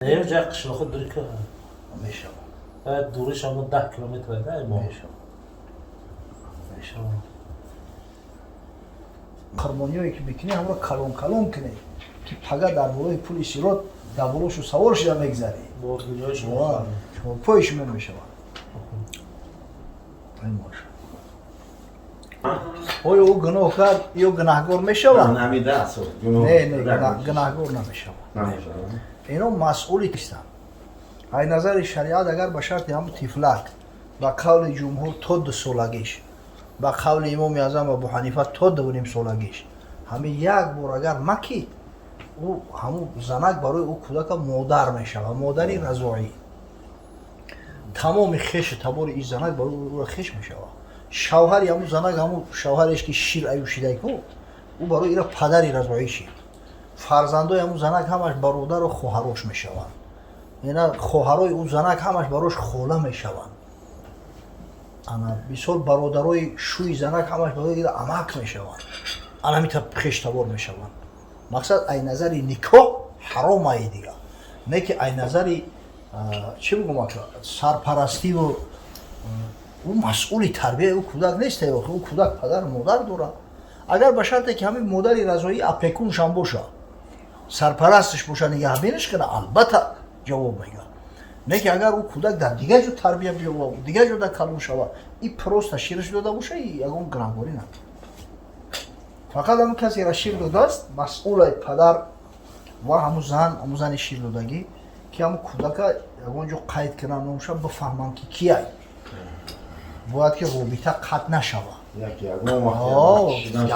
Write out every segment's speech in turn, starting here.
Не, ҷа қишлоқи дури ка. Мешавад. Дуриш ҳамо 10 километр да мо. Мешавад, мешавад. Қурбониҳое ки мекунӣ, ҳамро калон калон кунӣ, ки пага дар болои пули сирот дар болошу савор шуда мегзарӣ. Боргириҳои шумо. Чорпои шумо мешавад. Ай бошад. Оё ӯ гуноҳ кард ё гунаҳгор мешавад? Не, не, гунаҳгор намешавад. Ино масъули нестанд ай назари шариат. Агар ба шарти ҳамун тифлак, ба қавли ҷумҳур, то 2 солагиш, ба қавли имоми аъзам Абу Ҳанифа, то 2.5 солагиш, ҳамин як бор агар макид, ӯ ҳамун занак барои ӯ кӯдака модар мешавад, модари разоӣ. Тамоми хешу табори ин занак барои ӯро хеш мешавад. Шавҳари ҳамун занак, ҳамун шавҳареш ки шир аюшидай ку, ӯ барои ира падари разоӣ шид. Фарзандои ҳамун занак ҳамаш бародару хоҳарош мешаванд. Ина хоҳарои ӯ занак ҳамаш барош хола мешаванд. Ана мисол, бародарои шӯи занак ҳамаш барои ира амак мешаванд. Ана ҳамита хештабор мешаванд. Мақсад, ай назари никоҳ ҳаром ай дига не, ки ай назари чӣ бигӯм, ака, сарпарастиву ӯ масъули тарбияи ӯ кӯдак нест. Охи, ӯ кӯдак падару модар дорад. Агар ба шарте ки ҳамин модари разоӣ опекун шам боша, сарпарасташ боша, нигаҳбинаш кана, албатта ҷавоб мегӯяд. Не ки агар ӯ кӯдак дар дигар ҷо тарбия биёва, дигар ҷо дар калон шава, и просто шираш дода боша, и ягон гунаҳгорӣ надорад. Фақат ҳамун касеро шир додааст, масъулай падар ва ҳамун зан, ҳамун зани ширдодагӣ, ки ҳамун кӯдака ягон ҷо қайд кунанд номша, бифаҳманд, ки кияй. Бояд ки робита қатъ нашава.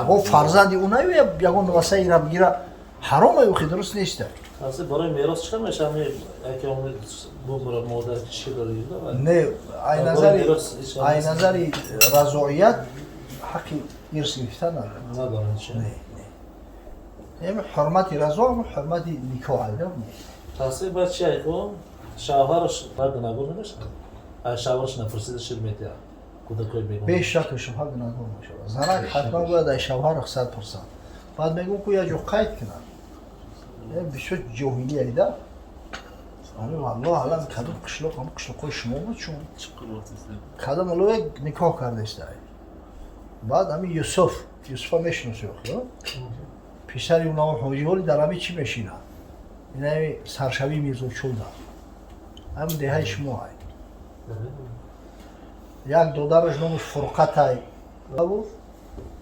Ягон фарзанди ӯ наёя, ягон васаира бигира, ҳаромай охи, дуруст неста. Асли барои мерос чӣ мешавад, яке бумра, модар шир додагӣ? Не, ай назари разоият ҳаққи ирс гирифтан надорад. Надорад чи? Не, не, эми ҳурмати разо, ҳурмати никоҳ айда. Таъсир бояд чи айко шавҳараш ба гунаҳгор намешавад? Ай шавҳараш напурсида шир метиҳад кӯдакои бегона? Бешаку шубҳа гунаҳгор мешавад. Занак ҳатман бояд ай шавҳар рухсат пурсад. Баъд мегӯм, ку як ҷо қайд кунад. Бисёр ҷоҳилӣ айда. Ами валлоҳ алам, кадом қишлоқ, ҳам қишлоқҳои шумо буд, чун кадом олое никоҳ кардаиста. Баъд ами Юсуф, Юсуфа мешиноси охи, писари унао ҳоҷиҳоли дар ами чӣ мешинад, инами саршавии Мирзочулда, ҳам деҳаи шумо ай. Як додараш номаш Фурқатай буд,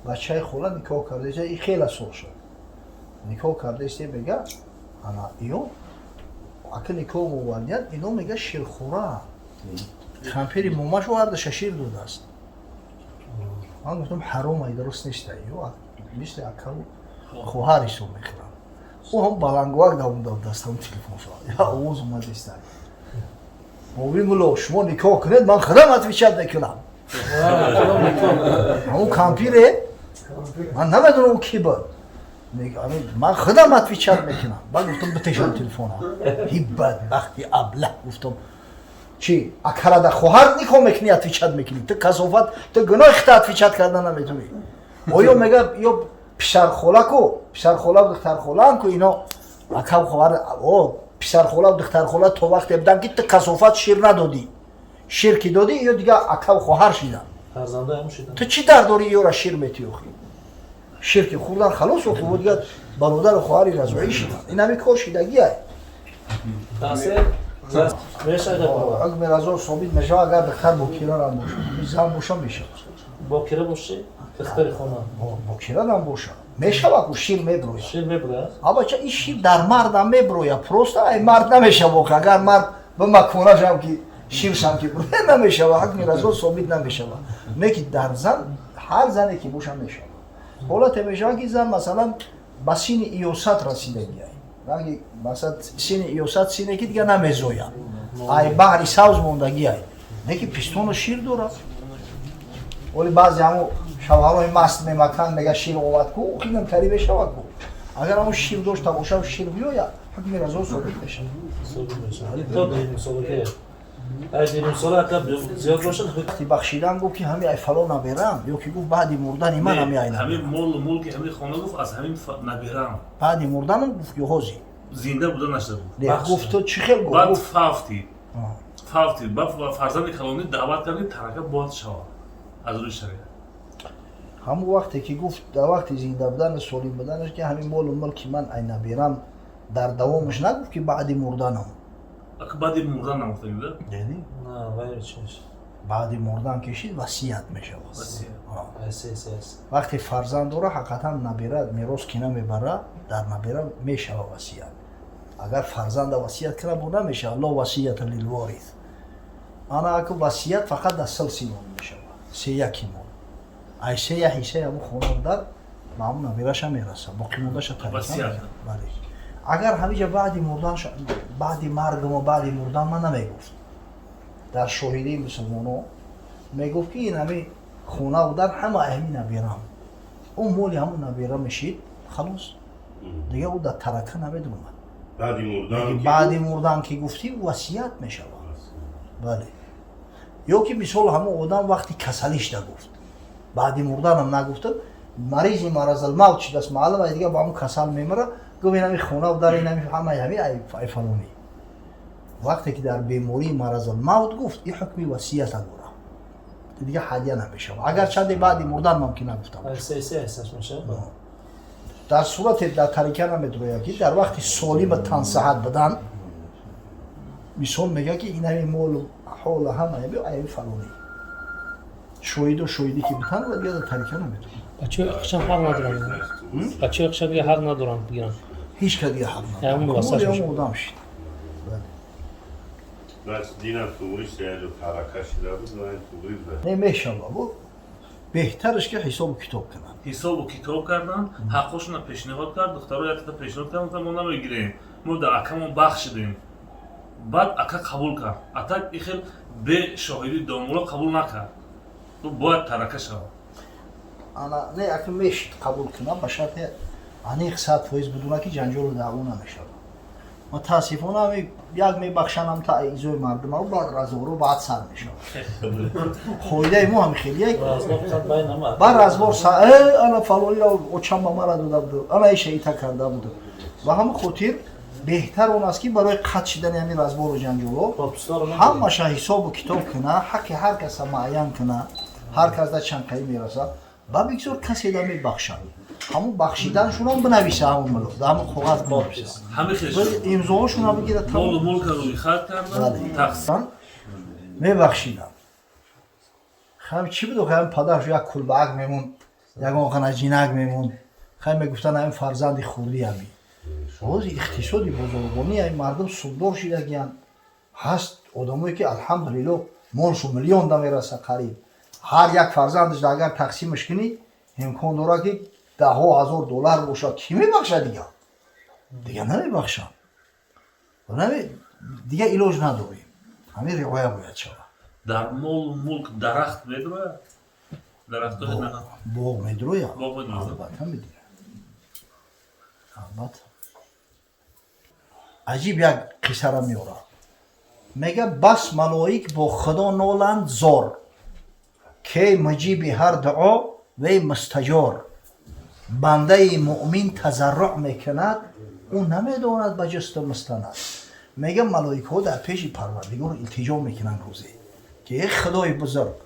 бачаи хола никоҳ кардаиста. И хела сол шуд никоҳ кардаисте. Мега, ана иё ака никоҳ мовардияд, ино мега, ширхӯра кампири момашу ҳардаша шир додааст. Ман гуфтам, ҳаром ай, дуруст неста. Ё мисли акаву хоҳар ҳисоб мекунам. Ӯ ҳам балангувак давонда дастам телефон шуд, я овоз омадиста: «Боби мулло, шумо никоҳ кунед, ман худам отвечать мекунам». Ҳамун кампире, ман намедонам ки буд, ман худам отвечать мекунам. Баъд гуфтам, битешам телефона. Ҳи бадбахти аблаҳ, гуфтам, чи акарада хоҳар никоҳ мекунӣ, отвечать мекунӣ? Ту касофат, ту гуноҳи хита отвечать карда наметавонӣ. Оё мега, ё писархола ку, писархолаву духтархолаам ку, ино акав хоҳар, о писархолаву духтархола то вақте будан, ки ту касофат шир надодӣ. Шир ки додӣ, ё дига акав хоҳар шидан. Фарзандаи ҳам шидан. Ту чӣ дард дорӣ, ёра шир метӣ охи? Шир ки хӯрдан, халос, охи, во дигар бародару хоҳари разоӣ шидан. Ин ҳами кор шидагиай. Таъсир мешавад. Ҳукми разо собит мешавад, агар духтар бокиранам боша, зан боша, мешавад. Бокира боши, духтари хона. Бокиранам боша, мешавад ку, шир меброяд. Шир меброяд. Абача, ин шир дар мардам меброяд, просто ай мард намешава. Агар мард бимаконашам ки ширшам ки брояд, намешава, ҳукми разо собит намешава. Не ки дар зан, ҳар зане ки боша, мешава. Ҳолате мешавад, ки зан, масалан, ба синни иёсат расидагиай. Ранги, масалан, синни иёсат, синне ки дигар намезояд, ай баҳри савз мондагиай, не ки пистону шир дорад. Оли баъзе ҳамун шавҳарои маст мемаканд, мега, шир овад ку, хинам тари мешавад ку. Агар ҳамун шир дошта боша, шир биёяд, ҳукми разо собит мешавад. Собит мешавад то 2.5 солаги. Ай 2.5 сола ака зиёд бошад. Вақти бахшидан гуфт, ки ҳами ай фалон наберам, ё ки гуфт, баъди мурдани ман ҳами ай ҳамин наберам. Молу мулки ҳамин хона, гуфт, аз ҳамин наберам. Баъди мурданам гуфт ё ҳозир? Зинда буда нашуда буд. Гуфт чӣ хел гуфт? Баъд фавтид. Фавтид. Баъд фарзанди калонӣ даъват кард, ки тарака бояд шавад аз рӯи шариат. Ҳамон вақте ки гуфт, дар вақти зинда будану солим буданаш, ки ҳамин молу мулки ман ай набирам, дар давомаш нагуфт, ки баъди мурданам. Баъди мурдан нагуфта? Баъди мурдан кишид, васият мешавад. Вақте фарзанд дора, ҳақиқатан набира мерос ки намебара, дар набира мешава васият. Агар фарзанда васият кунад, бо намешавад, ло васията лилворис. Ана аку васият фақат дар силси мол мешавад, сеяки мол. Ай сея ҳиссаи ҳамун хона дар ба ҳамун набираша мерасад, боқимондаша тарика. Бале, агар ҳамиҷа баъди мурдан, баъди маргмо, баъди мурдан ман намегуфт, дар шоҳидии мусулмоно мегуфт, ки ин ҳами хонаву дар ҳама ҳами набирам, ӯ моли ҳамун набира мешид, халос, дигар ӯ дар тарака намедумад. Баъди мурдан ки гуфтӣ, васият мешавад. Бале, ё ки мисол ҳамон одам вақти касалишда гуфт, баъди мурданам нагуфта, маризи маразалмавт шудааст, маълум ай дигар ба ҳамун касал мемира, гуфт ин ҳами хонаву дар, ин ҳами ҳамаи ҳами ай фалонӣ. Вақте ки дар бемории маразалмавт гуфт, ин ҳукми васията дорад, дигар ҳадя намешавад, агарчанде баъди мурдан мумкин нагуфта. Дар сурате дар тарика намедрояд, ки дар вақти солима тансаҳат будан, мисол мегӯяд, ки ин ҳами молу ҳолу ҳама ай фалонӣ, шоҳиду шоҳидӣ ки битан, ва дигар дар тарика намедрояд. Бачаҳои хушам ҳақ надоранд, бачаҳои хушам дига ҳақ надоранд бигиранд? Ҳеҷ ка дига ҳақ надорад, одам шид. Не мешава, беҳтараш ки ҳисобу китоб кунанд. Ҳисобу китоб кардан, ҳаққошонро пешниҳод кард. Духтаро якта пешниҳод кард, мо намегирем, мо дар акамон бахшидем. Баъд ака қабул кард. Атак ихел бе шоҳидии домуло қабул накард, бояд тарака шавад. Ана не, ака мешид қабул кунад, ба шарте аниқ 100% бидуна, ки ҷанҷолу даъво намешавад. Мутаассифона, як мебахшанам та изои мардума, баъд разворо баъд сар мешавад. Қоидаи мо ҳами хеле, баъд развор ана фалонира очам ба мара дода буду, ана иша ита карда буду. Ба ҳамин хотир беҳтар он аст, ки барои қатъ шидани ҳамин развору ҷанҷоло ҳамаша ҳисобу китоб куна, ҳаққи ҳар каса муайян куна, ҳар кас дар чанд қаи мерасад, ба бигзор касе да мебахшад, ҳамун бахшиданшунам бинависа, ҳамун мулк ҳамун коғаз бинависа, имзоҳошунам бигирад. Молу мулка рӯйхат кардан, тақсим. Мебахшидам. Хам чӣ буду, хам падарш як кулбаак мемонд, ягон ғанаҷинак мемонд, хай мегуфтан ҳамин фарзанди хурдӣ. Ҳами ҳозир иқтисоди бозоргонӣ, ҳами мардум суддор шидагиянд. Ҳаст одамое, ки алҳамдулилло молшу миллион да мераса қариб, ҳар як фарзандаш агар тақсимаш кунӣ, имкон дорад, ки даҳҳо ҳазор доллар бошад. Кӣ мебахшад? Дигар намебахшанд, дигар илоҷ надорем, ҳамин риоя бояд шавад. Дар молу мулк дарахт медрояд? Боғ медрояд, албатта медрояд, албатта. Аҷиб як қиссара меорад, мега: бас малоик бо худо ноланд зор, ке муҷиби ҳар дуо вей мустаҷор. Бандаи муъмин тазарруъ мекунад, ӯ намедонад ба ҷусту мустанад. Мега, малоикҳо дар пеши Парвардигор илтиҷо мекунанд рӯзе, ки э Худои бузург,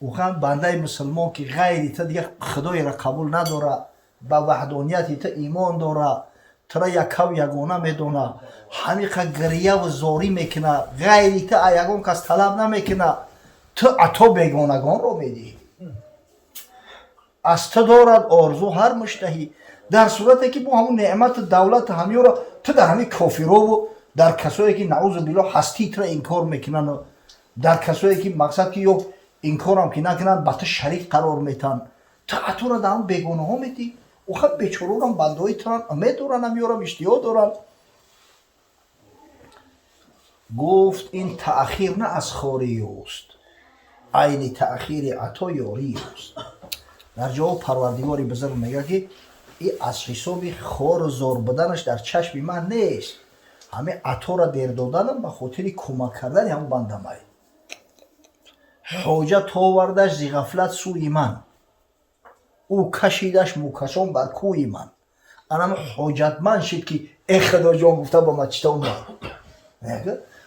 ӯхан бандаи мусулмон, ки ғайри та дигар худоеро қабул надорад, ба ваҳдонияти та имон дорад, тура яккаву ягона медонад, ҳамиқа гирьяву зорӣ мекунад, ғайри та ягон кас талаб намекунад, ту ато бегонагонро медиҳӣ, аз ту дорад орзу ҳар муштаҳӣ, дар сурате ки бо ҳамун неъмату давлату ҳамёро ту дар ҳамин кофирову дар касое, ки наузу биллоҳ ҳастии тура инкор мекунанд, дар касое, ки мақсад ки ё инкорам ки накунанд, ба ту шарик қарор метаҳанд, ту атора дар ҳамн бегонаҳо медиҳӣ. Оха бечорорам бандаҳои туранд, умед доранд, ҳамёрам иштиҳо доранд. Гуфт: ин таъхир на аз хории ӯст, айни таъхири ато ёрии ӯст. Дар ҷавоб Парвардигори бузург мегӯяд, ки и аз ҳисоби хору зор буданаш дар чашми ман нест, ҳамин атора дер доданам ба хотири кӯмак кардани ҳамон бандамай. Ҳоҷат овардаш зи ғафлат сӯи ман, ӯ кашидаш мӯкашон бар кӯи ман. Анам ҳоҷатманд шид, ки Э Худоҷон, гуфта ба мачита омад.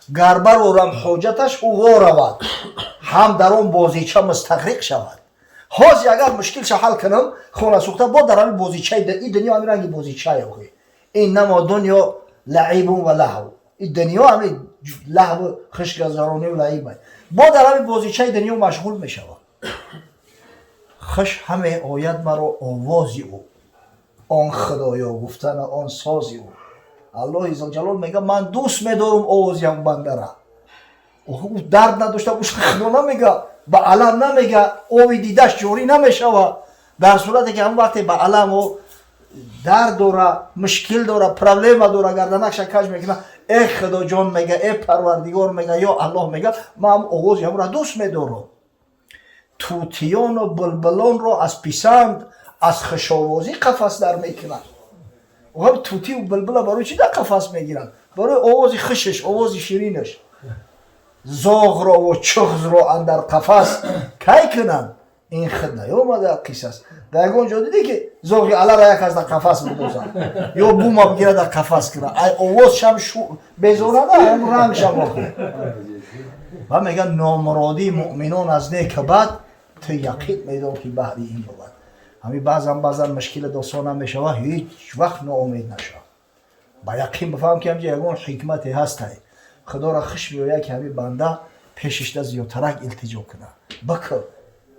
Гар барорам ҳоҷаташ, ӯ воравад, ҳам дар он бозича мустағриқ шавад. Ҳозир агар мушкилша ҳал кунам, хона сӯхта, бо дар ҳамин бозичаи и дунё, ҳамин ранги бозичае охи. Иннамо дунё лаибун ва лаҳв, и дунё ҳамин лаҳву хушгазаронию лаиба. Бо дар ҳамин бозичаи дунё машғул мешавад. Хуш ҳаме ояд маро овози ӯ, он Худоё гуфтана, он сози ӯ. Аллоҳи зулҷалол мега: ман дӯст медорам овози ҳам бандара. Ӯ дард надошта боша, Худо намега, ба алам намега, ови дидаш ҷорӣ намешава. Дар сурате ки ҳамн вақте ба аламу дард дора, мушкил дора, проблема дора, гарданакша каж мекуна, э Худоҷон мега, э Парвардигор мега, ё Аллоҳ мега, ман ҳам овози ҳамро дӯст медорам. Тутиёну булбулонро аз писанд, аз хушовозӣ қафас дар мекунанд. Ҳам тутию булбула барои чӣ дар қафас мегиранд? Барои овози хушаш, овози ширинаш. Зоғро чуғзро андар қафас кай кунанд? Ин худ наёмада қиссас. Дар ягон ҷо дидӣ, ки зоғи алара як аз дар қафас бидозанд ё бума бигира, дар қафас кунад? Ай овозшам безорада, ам рангшам охи. Ва мегӯяд: номуродии муъминон аз нека бад, ту яқин медон, ки баҳри ин бувад. Ҳамин баъзан баъзан мушкили достона мешава, ҳеҷ вақт ноумед нашав. Ба яқин бифаҳм, ки ҳамҷа ягон ҳикмате ҳастай. Худоро хуш меояд, ки ҳамин банда пешишда зиёдтарак илтиҷо кунад. Бикр,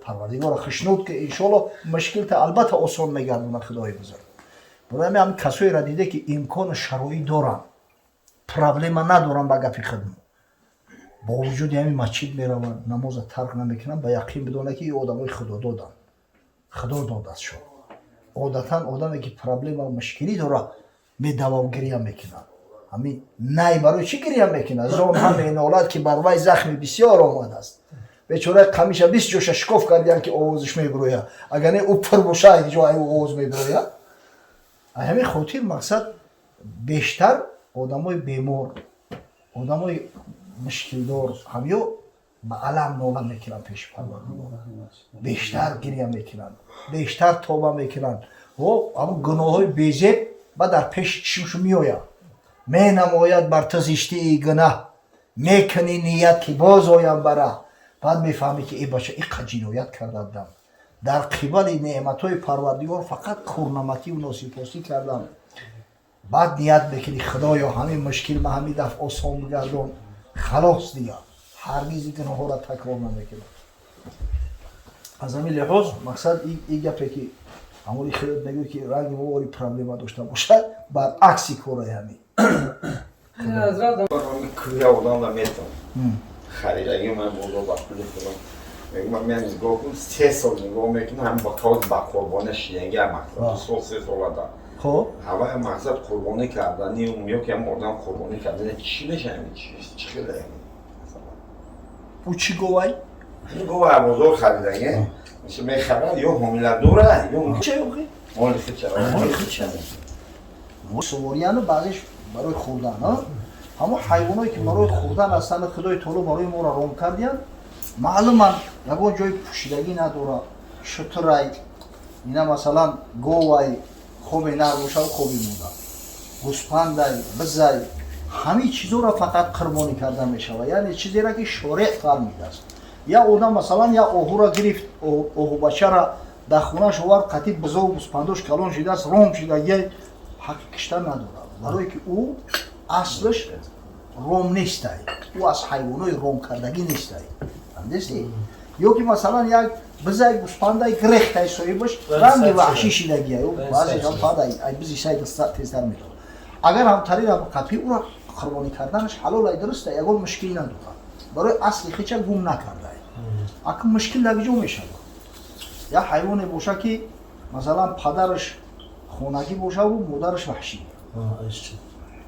Парвардигоро хушнуд ки, иншоалло, мушкилта албатта осон мегардонад Худои бузург. Барои ҳамин ҳамин касоеро диде, ки имкону шароит доранд, проблема надоранд, ба гапи хидмо, бо вуҷуди ҳамин масҷид мераванд, намоза тарк намекунанд, ба яқин бидонад, ки ин одамои худододанд, Худо додааст шо. Одатан одаме, ки проблема мушкилӣ дорад, медавав, гиря мекунад. Ҳамин най барои чӣ гиря мекунад? Зон ҳаме нолад, ки бар вай захми бисёр омадааст. Бечора қамиша 20 ҷоша шикоф кардиян, ки овозиш мебирояд. Агар не, ӯ пур боша, ҷо овоз мебирояд. Ҳамин хотир мақсад бештар одамои бемор, одамои мушкилдор ҳамё ба алам нола мекунанд пеши Парвардигор, бештар гиря мекунанд, бештар тоба мекунанд. Ҳамн гуноҳҳои безеб ба дар пеши чишмшу меояд, менамояд бар ту зиштии гунаҳ, мекунӣ ният, ки боз оям бара. Баъд мефаҳмӣ, ки э бача, иқа ҷиноят карда будам, дар қибали неъматҳои Парвардигор фақат кӯрнамакиву носипосӣ кардам. Баъд ният мекунӣ: Худоё, ҳамин мушкил ма ҳамин дафъ осон бигардон. Халос, дига ҳаргиз гуноҳҳоро такрор намекунам. Аз ҳамин лиҳоз мақсад и гапе, ки ҳамони худат мегӯй, ки ранги мо вори проблема дошта бошад, баръакси кораи ҳамин. Кӯя одамда метавон харидаги, ман бозор ба пули худам мегӯм, ман меам, нигоҳ кун, 3 сол нигоҳ мекунам, ҳам ба қавли ба қурбона шидаги, мақсад 2 сол, 3 солада. Хоб. Ҳавай мақсад қурбонӣ кардани ё ки ҳам одам қурбонӣ кардани чӣ мешавад, чӣ хеле? Ӯ чӣ говай? Гова бозор харидаги мехарад, ё ҳомиладора, ё чӣ охи? Моли худша. Моли худша. Суворияну баъзеш барои хӯрдан. Ҳамон ҳайвоное, ки барои хӯрдан ҳастанд, Худои таоло барои моро ром кардиянд, маълуман ягон ҷои пӯшидагӣ надорад. Шутурай ина, масалан, говай, хоби нар бошад, хоби мода, гӯспандай, бизай, ҳамин чизоро фақат қурбонӣ карда мешавад, яъне чизеро, ки шореъ фармидааст. Як одам, масалан, як оҳура гирифт, оҳубачара дар хонааш овард, қатиб бизову гӯспандош калон шидааст, ром шидагия, ҳаққи киштан надорад, барое ки ӯ аслаш ром нестай, ӯ аз ҳайвонои ромкардагӣ нестай. Фаҳмидасти? Ё ки, масалан, як бизай, гӯспандай гирехтай соҳибаш, ранги ваҳшӣ шидагия, баъзе фақат ай бизи сай тезтар медорад. Агар ҳамтарира қапӣ, ӯра қурбонӣ карданаш ҳалол ай, дуруста, ягон мушкил надорад, барои асли хича гум накардай. Акн мушкил дар ҷо мешавад? Як ҳайвоне боша, ки масалан падараш хонагӣ бошаву модараш ваҳшӣ,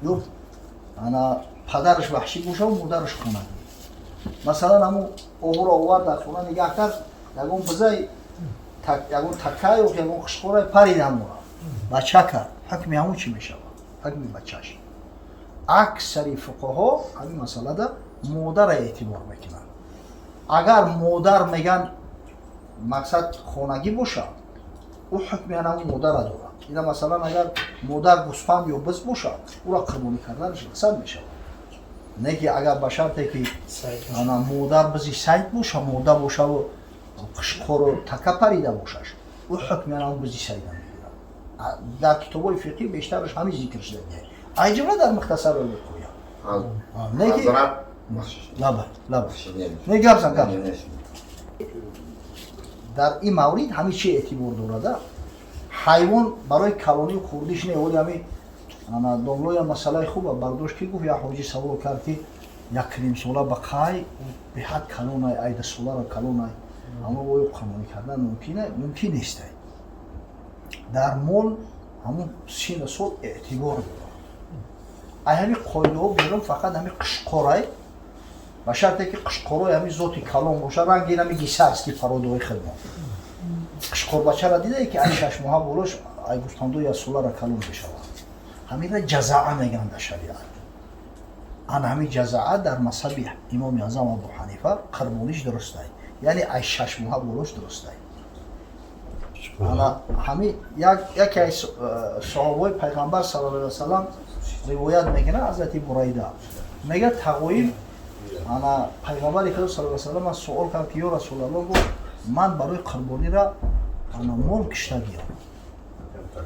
ё ана падараш ваҳшӣ бошаву модараш хонагӣ. Масалан, ҳамун оҳуро овард, дар хона нигаҳ кард, ягон бизай, ягон такаю ягон қишқорай парид, ҳамора бача кард. Ҳукми ҳамун чӣ мешавад? Ҳукми бачаш? Аксари фуқаҳо ҳамин масъалада модара эътибор мекунанд. Агар модар, меган, мақсад хонагӣ бошад, ӯ ҳукми ҳамун модара дорад. Ина масалан агар модар гӯсфанд ё биз бошад, ӯро қурбонӣ карданаш рухсат мешавад. Не ки агар ба шарте ки ана модар бизи сайд боша, мода бошаву қишқору така парида бошаш, ӯ ҳукми ана бизи сайда мегирад. Дар китобҳои фиқҳӣ бештараш ҳамин зикр шуда, ай ҷумла дар Мухтасар Виқоя. Не ки лаба лаба не, гап зан, гап. Дар ин маврид ҳамин чи эътибор дорада? Ҳайвон барои калонию хурдиш не. Оли ҳами ана домлоя масъалаи хуба бардошт, ки гуфт, як ҳоҷӣ савол кард, ки 1,5 сола ба қай беҳад калонай, айдасоларо калонай, аммо оё қурбонӣ кардан мумкина? Мумкин нестай. Дар мол ҳамун сину сол эътибор дорад. Ай ҳами қоидаҳо берун фақат ҳами қишқорай, ба шарте ки қишқорои ҳами зоти калон боша, ранги ҳами гисарский породаҳои хидмат. Қишқорбачаро дидае, ки ай 6 моҳа болош ай гӯсфандои яксолара калон мешавад. Ҳаминра ҷазаа мегӯянд дар шариат. Ана ҳамин ҷазаа дар мазҳаби Имоми Аъзам Абу Ҳанифа қурбониш дурустай, яъне ай 6 моҳа болош дурустай. Ана ҳамин яке аз саҳобаҳои Пайғамбар саллаллоҳу алайҳи васаллам ривоят мекунад, Ҳазрати Бурайда мегӯяд: тағоим ана Пайғамбари Худо саллаллоҳу алайҳи васаллам суол кард, ки ё Расулаллоҳ, гуфт, ман барои қурбонира ана мол киштагиям,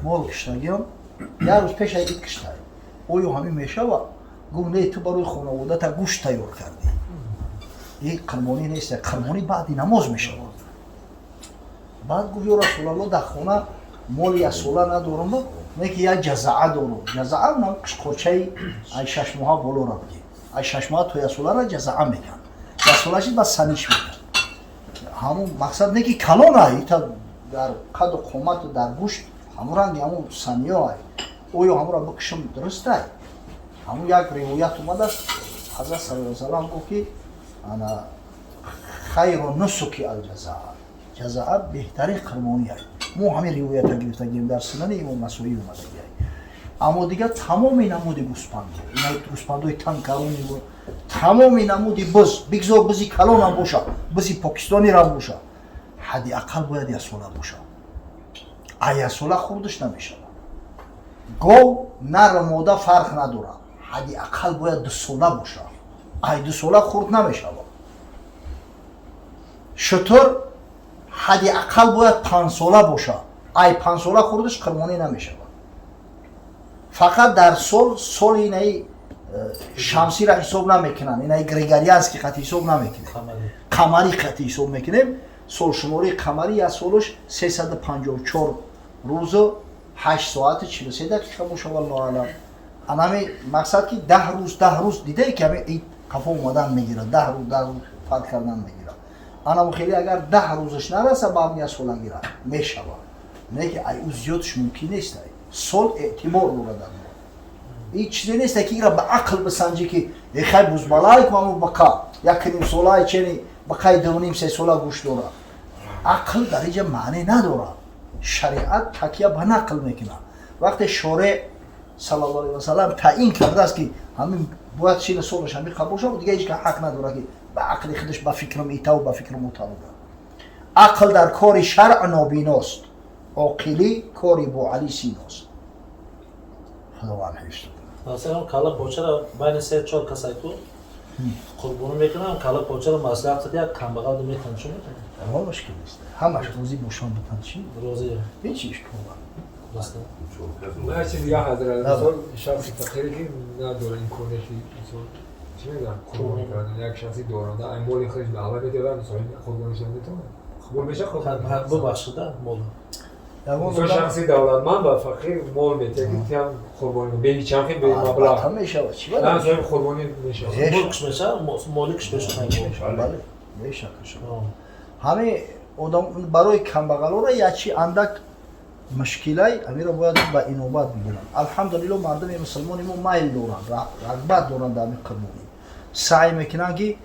мол киштагиям, як рӯз пеш ай ид киштай, оё ҳамин мешавад? Гуфт: не, ту барои хонаводата гӯшт тайёр кардӣ, ин қурбонӣ нест, қурбонӣ баъди намоз мешавад. Баъд гуфт: ё Расулалло, дар хона моли яксола надорам, не ки як ҷазаа дорам. Ҷазаа нам қишқорчаи ай 6 моҳа болора бигем, ай 6 моҳа то яксолара ҷазаа мегӯянд, яксола шид, баъд саниш мегӯянд. Ҳамун мақсад не ки калон ай, ита дар қаду қомату дар гӯшт ҳамун ранги ҳамун саниё ай, оё ҳамуро бикушам дурустай? Ҳамун як ривоят омадааст, Ҳазрат саллаллоҳу салам гуфт, ки ана хайру нусуки алҷазаа, ҷазаа беҳтарин қурбонӣ ай. Мо ҳамин ривоята гирифтагием, дар Сунани Имом Насоӣ омадагиай. Аммо дигар тамоми намуди гӯспандо, ина гӯспандои танкарони, тамоми намуди биз, бигзор бизи калонам боша, бизи покистонирам боша, ҳадди ақал бояд яксола боша, а яксола хурдиш намешавад. Гов нару мода фарқ надорад, ҳадди ақал бояд 2 сола боша, ай 2 сола хурд намешавад. Шутур ҳадди ақал бояд 5 сола боша, ай 5 сола хурдиш қурбонӣ намешавад. Фақат дар сол, соли инаи шамсиро ҳисоб намекунанд, инаи григорианский қати ҳисоб намекунем, қамарӣ қати ҳисоб мекунем. Солшумории қамарӣ як солаш 354 рӯзу 8 соату 43 дақиқа боша, валлоҳу алам. Анами мақсад ки 10 рӯз, 10 рӯз дидае, ки ҳами ид қафо омадан мегирад, 10 рӯз, 10 рӯз фарқ кардан мегирад. Анаму хеле агар 10 рӯзаш нараса, ба ҳам як сола гирад мешавад, не ки ай ӯ зиёдш мумкин нест. Сол эътибор дорад дар мо. Ин чизе нест, ки ира ба ақл бисанҷӣ, ки эхай бузбалай ку, ҳаму бақа 1,5 солаи чени бақаи 2,5-3 сола гӯш дорад. Ақл дар инҷа маъне надорад, шариат такя ба нақл мекунад. Вақте шореъ саллаллоҳу алайҳи васалам таъин кардааст, ки ҳамин бояд сину солаш ҳамин қабул шавад, дигар ҳеҷ кас ҳақ надорад, ки ба ақли худаш, ба фикрам итаву ба фикрам утав. Ақл дар кори шаръ нобиност, оқилӣ кори бо Али Синост. Худованд ҳифз. Масалан, кала почара байни се чор касай ку қурбонӣ мекунам, кала почара маслиҳат қад як камбағал метан, чӣ метан? Ҳама мушкил нест, ҳамаш розӣ бошанд, бутан чӣ? Розӣ. Ҳеҷ ишкол. Ман як чиз дига, ҳазрат, мисол, шахси фақире, ки надора имконияти, мисол, чӣ мегӯям, қурбонӣ кардан, як шахси доранда ай моли худаш ба ҳава медиҳад, мисол, қурбонӣ шуда метавонад, қабул мешавад? Бубахшида, мол. Мисол, шахси давлатманд ба фақир мол метиҳад, ки тиам қурбонӣ бе ҳичамхи бе маблағ. Мешавад, чӣ? Соҳиби қурбонӣ мешавад. Мулкш мешавад, моликш мешавад. Бале, бешак. Ҳамин одам барои камбағалора як чи андак мушкилай, ҳамиро бояд ба инобат бигиранд. Алҳамдулилло, мардуми мусулмони мо майл доранд, рағбат доранд дар ҳамин қурбонӣ, саъй мекунанд, ки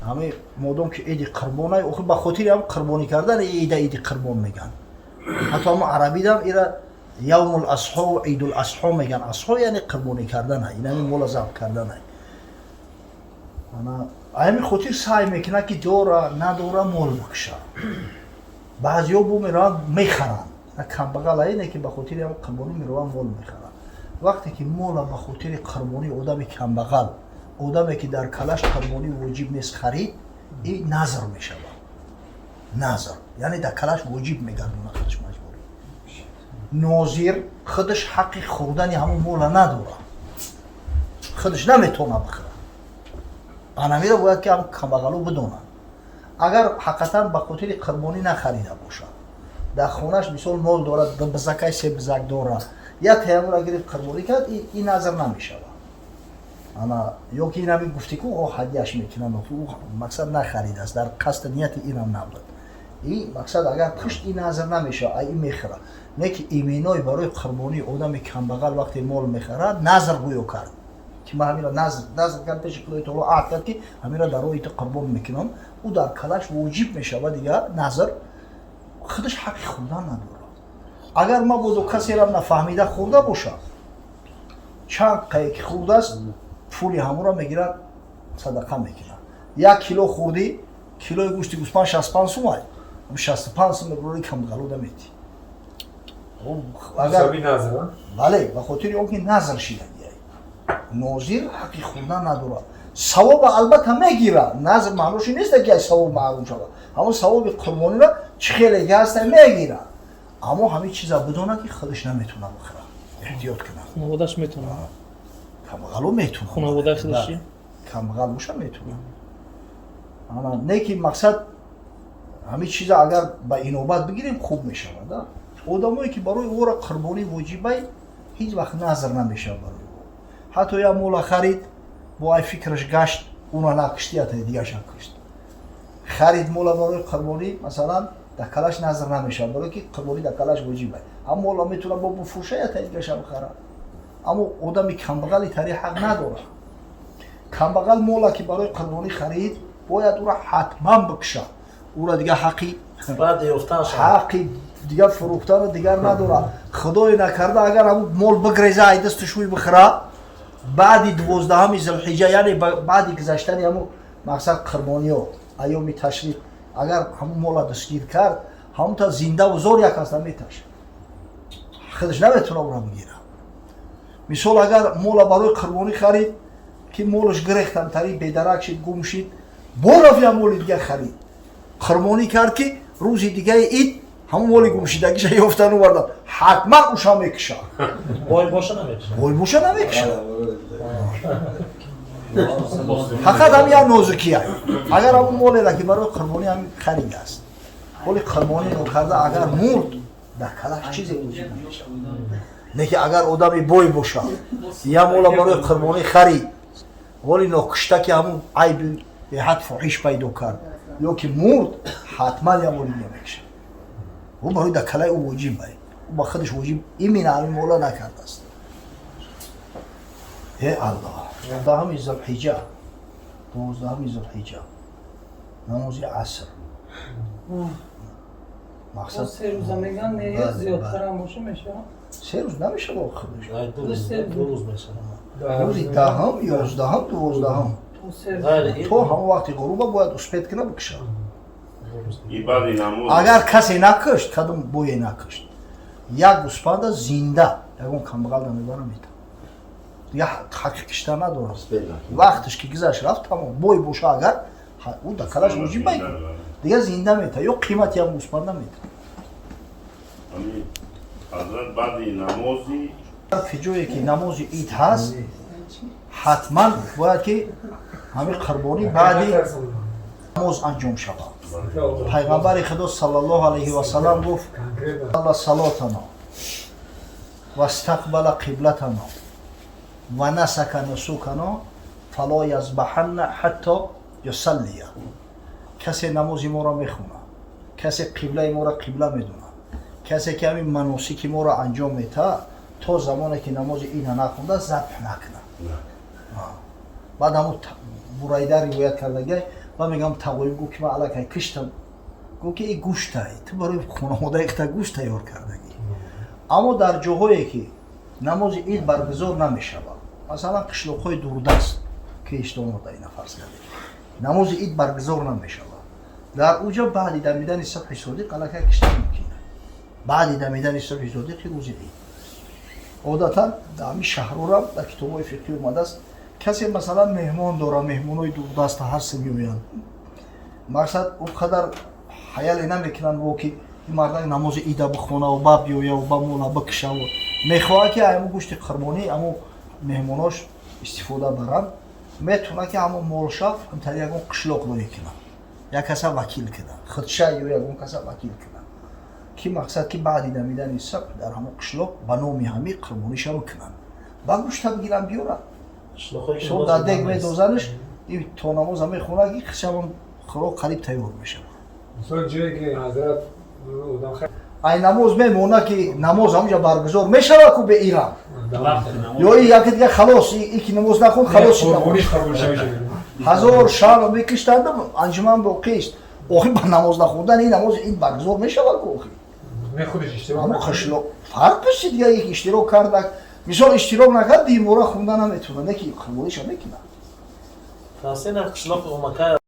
ҳамин модом ки иди қурбонай, охир ба хотири ҳам қурбонӣ кардан ида иди қурбон мегӯянд. Ҳатто ҳамо арабидам ира явмул асҳо, идул асҳо мегӯянд. Асҳо яъне қурбонӣ карданай, ин ҳамин мола забҳ карданай. Ҳамин хотир саъй мекунад, ки дора надора мол бикуша. Баъзеҳо бо мераванд, мехаранд. Камбағал ине ки ба хотири ҳам қурбонӣ меравад, мол мехарад. Вақте ки мола ба хотири қурбонӣ одами камбағал, одаме ки дар калаш қурбонӣ воҷиб нест, харид, и назр мешавад. Назр яъне дар калаш воҷиб мегардона, худаш маҷбурӣ. Нозир худаш ҳаққи хӯрдани ҳамон мола надорад, худаш наметавонад бихӯрад. Анамиро бояд ки ҳам камбағало бидонанд. Агар ҳақиқатан ба хотири қурбонӣ нахарида бошад, дар хонаш мисол мол дорад, ду бизакай, се бизак дорад, як таямура гирифт, қурбонӣ кард, и назр намешавад. Ана ё ки инами гуфти ку о ҳадияш мекунанд, ӯ мақсад нахаридааст, дар қасди нияти инам набуд. И мақсад агар кушт, и назр намешавад, ай и мехӯрад. Не ки именои барои қурбонии одами камбағал вақте мол мехарад, назр гӯё кард ки ман ҳамира назр кард, пеши Худои таоло аҳд кард ки ҳамира дар роҳи ту қурбон мекунам, ӯ дар калаш воҷиб мешавад. Дигар назр худаш ҳаққи хӯрдан надорад. Агар мабодо касерам нафаҳмида хӯрда бошад, чанд қае ки хӯрдааст, пули ҳамонро мегирад, садақа мекунад. 1 кило хӯрдӣ, килои гӯшти гӯспанд 65 сум, ай 65 сум мебурори, камбағалода метӣ. Агар ҳисоби назр, а? Бале, ба хотири он ки назр шидагиай. Нозир ҳаққи хӯрдан надорад, савоба албатта мегирад. Назр маъноши нест ки аз савоб маҳрум шавад, ҳамон савоби қурбониро чӣ хеле ки ҳаста мегирад, аммо ҳамин чиза бидонад ки худаш наметавонад бихӯрад, эҳтиёт кунад. Хонаводааш метавонад? Камбағало метавонад. Хонаводаи худаш чи? Камбағал боша, метавонад. Ана не ки мақсад ҳамин чиза агар ба инобат бигирем, хуб мешавад. А одамое ки барои ӯро қурбонӣ воҷибай, ҳеҷ вақт назр намешавад барои ӯ. Ҳатто як мола харид, бо ай фикраш гашт, уна накушти, ята дигаша кушт. Харид мола барои қурбонӣ, масалан, дар калаш назр намешавад, барое ки қурбонӣ дар калаш воҷибай. Ҳам мола метавонад бо буфурӯша, ята дигаша бихарад. Аммо одами камбағали тари ҳақ надорад. Камбағал мола ки барои қурбонӣ харид, бояд ӯра ҳатман бикушад. Ӯра дигар ҳаққи баъд ёфтан шавад. Ҳаққи дигар фурӯхтану дигар надорад. Худое накарда, агар ҳамун мол бигреза, ай дасту шӯй бихӯра, баъди 12-ҳами зилҳиҷа, яъне баъди гузаштани ҳамун мақсад қурбониё, айёми ташриқ, агар ҳамун мола дастгир кард, ҳамунта зиндаву зор як аста меташад, худаш наметавона ӯра бигира. Мисол, агар мола барои қурбонӣ харид, ки молаш гирехтам тари бедарак шид, гум шид, бораф як моли дигар харид, қурбонӣ кард, ки рӯзи дигаи ид ҳамун моли гумшидагиша ёфтан овардан, ҳатман уша мекушад. Бой боша, намекушад? Бой боша, намекушад. Фақат ҳам як нозукия: агар ҳамун молера ки барои қурбонӣ ҳамин харидааст, моли қурбонӣ нокарда агар мурд, дар калаш чизе вуҷуд намешавад. Лекин агар одами бой бошад, як мола барои қурбонӣ харид, воли нокушта ки ҳамун айби беҳад фоҳиш пайдо кард ё ки мурд, ҳатман як моли дига мекушад. Ӯ барои дар калаи ӯ воҷиб ай, ӯ ба худаш воҷиб именно ҳамин мола накардааст. Э Аллоҳ, 12-ҳами зулҳиҷа, 12-ҳами зулҳиҷа, намози аср, мақсад 3 рӯза меган, не? Бале, зиёдтарам боша, мешавад? 3 рӯз намешавад худаш. Ай, 2 рӯз, 2 рӯз мешавад. Рӯзи 10-ҳам, 11-ҳам, 12-ҳам. То 3 рӯз. Ғайри ид. То ҳамон вақти ғуруба бояд успеть кунад, бикушад. И баъди намоз. Агар касе накушт, кадом бое накушт, як гӯспанда зинда ягон камбағал намебара, мета. Дигар ҳаққи кишта надорад. Вақташ ки гузашт, рафт, тамом. Бой боша агар, ӯ дар калаш воҷиб бай, дигар зинда мета ё қимати ям гӯспанда мета. Ҳамин, ҳазрат, баъди намози Ҷое ки намози ид ҳаст, ҳатман бояд ки ҳамин қурбонӣ баъди намоз анҷом шавад. Пайғамбари Худо саллаллоҳу алайҳи васаллам гуфт: Конкретно. Салотано вастақбала қиблатано ва насака нусукано фало язбаҳанна ҳатто юсаллия. Касе намози моро мехонад, касе қиблаи моро қибла медонад, касе ки ҳамин маносики моро анҷом метаҳад, то замоне ки намози ина нахонда, забҳ накунад. Баъд ҳамун Бурайда ривоят кардагай ва мегам, тағоим гуфт ки ман аллакай киштам. Гуфт ки и гӯштай ту барои хонаводаи хита гӯшт тайёр кардагӣ. Аммо дар ҷоҳое ки намози ид баргузор намешавад, масалан, қишлоқҳои дурдаст, ки иштомода ина фарз кардем, намози ид баргузор намешавад, дар уҷа баъди дамидани субҳи содиқ аллакай киштан мумкин. Баъди дамидани субҳи содиқи рӯзи ид. Одатан дар ҳамин шаҳрора дар китобҳои фиқҳӣ омадааст, касе, масалан, меҳмон дора, меҳмонои дурдаста ҳар се меоянд, мақсад, он қадар ҳаяле намекунанд во ки ин мардак намози ида бихонаву ба биёяву ба мола бикшаву мехоҳад, ки ҳамун гӯшти қурбонӣ ҳамун меҳмонош истифода баранд, метавонад, ки ҳамун молша ҳамтари ягон қишлоқ рӯй кунад, як каса вакил кунад, худша ё ягон каса вакил кунад, ки мақсад, ки баъди дамидани субҳ дар ҳамон қишлоқ ба номи ҳамин қурбониша бикунанд, ба гӯшта бигиранд, биёранд. Қишлоқҳое ки Со намоз дар дег хондан нест. Медозанш и то намоза мехонад, ки хишавон хӯрок қариб тайёр мешавад. Мисол, ҷое ки ҳазрат одам хеле Ай намоз мемона, ки намоз ҳамуҷа баргузор мешавад ку бе ирам. Вақти намоз. Ё и яке дига халос, и ки намоз нахонд, халос шид намоз. Қурбониш қабул шавиша. Ҳазор шаҳр мекиштанд, анҷуман боқист, охи ба намоз нахондан ин намози ид баргузор мешавад ку охи. Не, худаш иштирок Ҳамо накард. қишлоқ фарқ шид, дига як иштирок кардак, мисол, иштирок накард, димора хонда наметавонад, не ки қурбониша мекунад. Фаластин қишлоқи омакай.